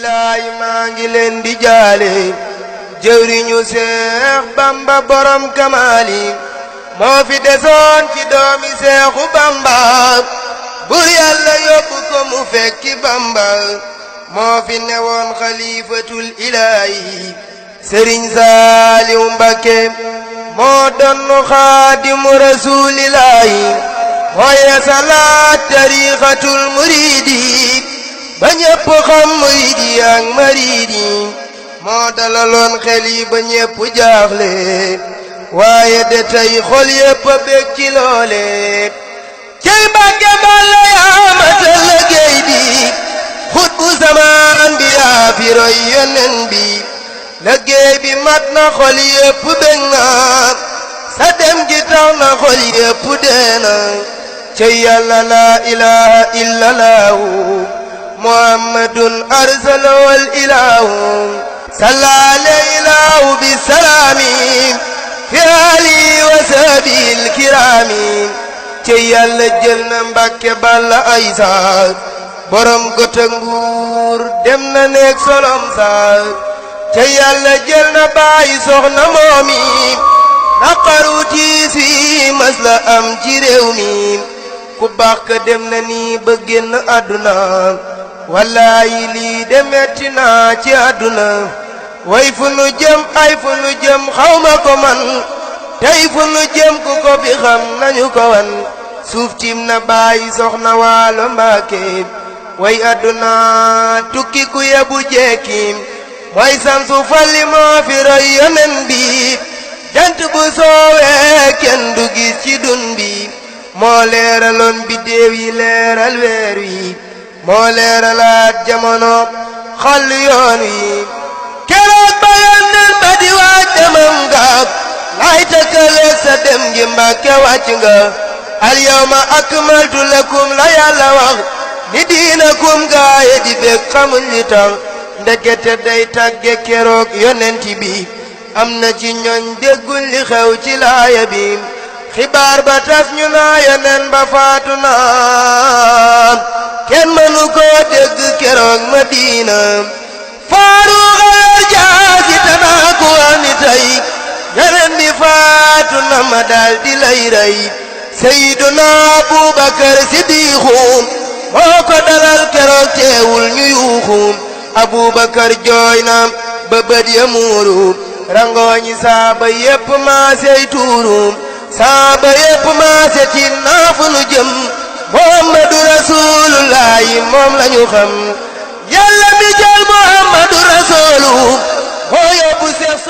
billaay maa ngi leen di jaale jëwriñu Seex Bamba borom kamaali moo fi desoon ci doomi Seexu Bamba bur Yàlla yóbbu ko mu fekki Bamba moo fi newoon xalifatul ilaahi Sëriñ Saaliw Mbakke moo donnu xaadimu rasuulillaahi moo yeesalaat tariixatul muriidi ba ñépp xam muriidi ak mariidi moo dalaloon xel yi ba ñépp jaaxle waaye de tey xol yépp a bég ci loole cey Mbàkke Balla yaa matal liggéey bi xutbu zamaan bi yaa fi roy yonen bi liggéey bi mat na xol yépp bég na sa dem gi tax na xol yépp deena cey Yàlla laa ilaaha illallahu muhammadun arsalawal ilaahu salla alayhi bisalaami fi ali wa sabil kiraami cey Yàlla jël na Mbàkke Balla Aysa borom Gota Mbuur dem na neeg solom sa cey Yàlla jël na bàyyi soxna moomi naqaru tiis wi mas la am ci réew mi ku baax ka dem na nii ba génn àdduna wallaayi lii de metti naa ci àdduna way fu nu jëm ay fu nu jëm xawma ko man tey fu nu jëm ku ko fi xam nañu ko wan suuf tiim na bàyyi soxna Waalo Mbàkke way àdduna tukki ku yebu jekkim mooy sansu falli moo fi roy yonen bi jant bu soowee kenn du gis ci dun bi moo leeraloon biddéew yi leeral weer wi moo leeralaat jamono xal yoon wi keroog ba yónneen ba di waaj demam nga lay tëkkale sa dem gi Mbàkke wàcc nga al yawma akmaltu lakum la Yàlla wax ni diinakum gaaye di bég xamuñ li tax ndekete day tàgge keroog yonent bi am na ci ñooñ déggul li xew ci laaya bi xibaar ba tas ñu naa yonen ba faatu na kenn mënu ko dégg keroog Madina faaru xalar jaasi tanaa ku wax ni tey yonen bi faatu na ma daal di lay rey Seyduna Abubakar Sidiixu moo ko dalal keroog teewul ñu yuuxu Abubakar jooy na ba bët ya muuru rangooñi saaba yépp maasey tuuru saaba yépp maase ci naafu nu jëm Muhammadu Rasulullaahi moom lañu xam Yàlla mi jël Muhammadu Rasulu moo yóbbu Seex